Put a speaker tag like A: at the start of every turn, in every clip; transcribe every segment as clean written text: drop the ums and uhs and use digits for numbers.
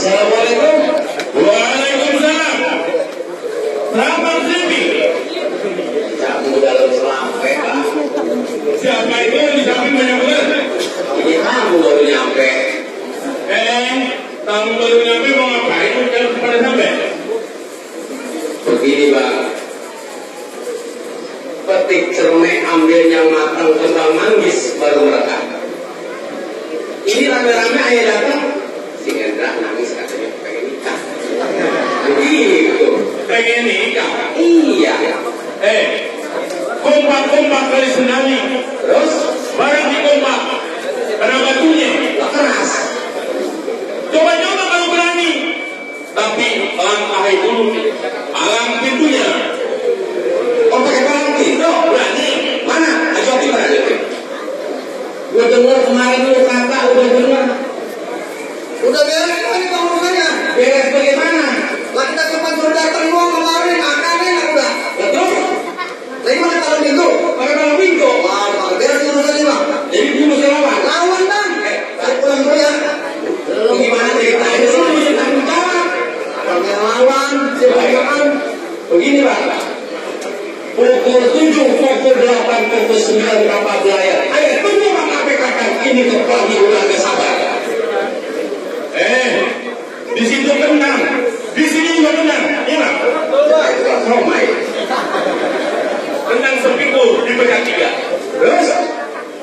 A: Assalamualaikum. Waalaikumsalam. Selamat Sribi.
B: Kamu dalam selampe, Pak.
A: Siapa itu yang di samping banyak benar?
B: Ini kamu baru nyampe.
A: Kamu baru nyampe mau ngapain? Udah pada sampai?
B: Begini, Bang. Petik cermek, ambil yang matang, kembang manggis, baru merekam. Ini rame-rame ayah datang. Si Hendra nangis katanya pengen nikah. Begitu.
A: Pengen nikah?
B: Iya.
A: Kompak-kompak kali senami.
B: Terus
A: Barang di kompak. Ada batunya.
B: keras.
A: Coba-coba kalau berani. Tapi langkahi dulu. Alang pintunya.
B: Oh, pakai palang gitu.
A: Berani.
B: Mana? Ayo gimana aja? Gue dengar kemarin lu kata udah dengar. Udah beres ini urusannya. Beres bagaimana? Lah kita cepat suruh datang gua kemarin makannya udah. Terus? Lagi mana kalau minggu?
A: Pakai malam minggu.
B: Wah, kalau beres urusannya bang.
A: Jadi dia mesti lawan.
B: Lawan bang. Balik pulang dulu ya. Lu gimana ceritanya sih? Lu mesti tanggung jawab. Kalau yang lawan, siapa? Begini bang. Pukul 7, pukul 8, pukul 9 kapal belayar. Ayo tunggu bang sampai kapan ini terpagi ulang ke sabar.
A: Di situ tenang, di sini juga tenang, iya.
B: Romai.
A: Tenang sepikul di pecah 3.
B: Terus?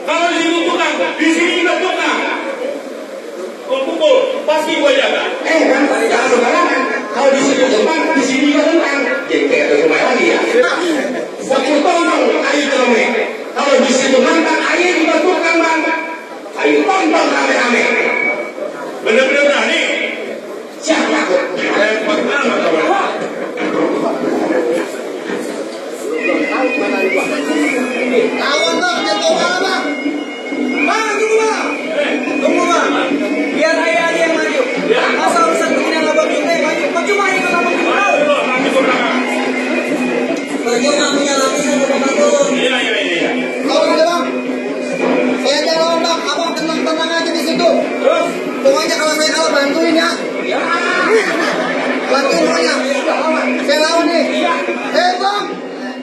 A: Kalau di situ tukang, di sini juga tukang. Kau pukul, pasti gua jaga.
B: Kan, jangan sembarangan. Kalau di situ depan, di sini juga tentang. Jadi kayak ada rumah lagi ya. Waktu tonton, ayo cermek. Kalau di situ mantan, ayo juga tukang bang. Ayo tonton rame-rame.
A: Benar-benar berani.
B: Siapa takut?
A: Hebat amat kawan.
B: Lawan bang, jatuh kalah bang. Bang, tunggu bang. Tunggu bang. Biar ayah aja yang maju. Masa urusan begini yang abang kita yang maju. Percuma ikut abang kita.
A: Nanti gua belakang.
B: Percuma punya lagi sama abang turun.
A: Iya.
B: Lawan aja bang. Saya aja lawan bang. Abang tenang-tenang aja di situ.
A: Terus?
B: Pokoknya kalau saya kalah bantuin ya. Bantuin pokoknya. Saya lawan nih. Bang.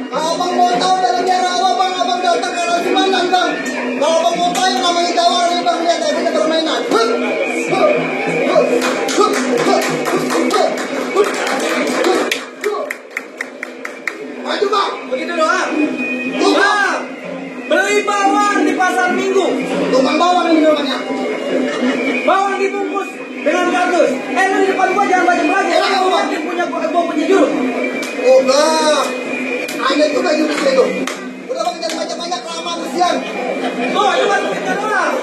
B: Kalau abang mau tahu dari daerah abang datang ke Rasumanan bang. Kalau abang mau tahu yang namanya tawar nih bang, lihat aja kita permainan. Maju bang.
C: Begitu doang.
B: Bang.
C: Beli bawang di pasar Minggu.
B: Tukang bawang ini namanya.
C: Bawang dibungkus dengan kardus. Lu di depan gua jangan banyak belajar. Lu yakin gua punya jurus.
B: Oh bang. Ada itu baju di situ. Udah bang jangan banyak-banyak lama kesian.
C: Oh, cuma kita doang.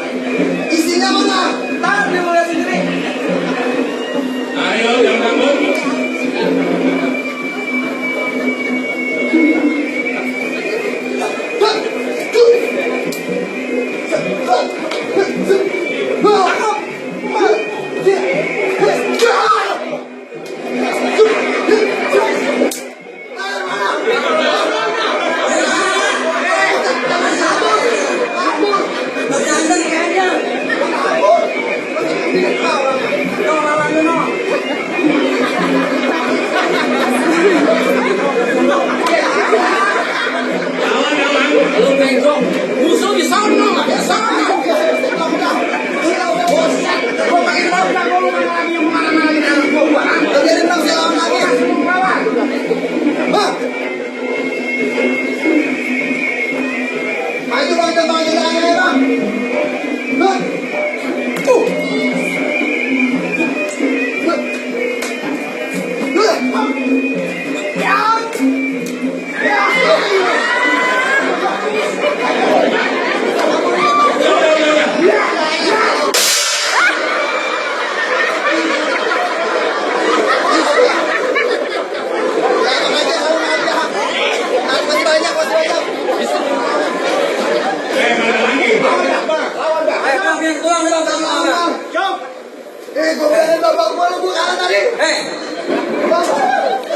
B: Isinya mana?
C: Tahan dia mau lihat sendiri.
A: Ayo, jangan takut.
C: Bercanda kayaknya.
A: Kawan-kawan,
B: Lu bengkok. Musuh di sana, di sana. Gua pakai lawan gua lu lagi yang mana lagi anak gua. Jadi bilang saya lawan lagi. Hah? Maju bang, kita maju lagi ya bang. Hah? Tuh.
A: mana lagi?
B: Gue bilang bapak gue lu kalah tadi.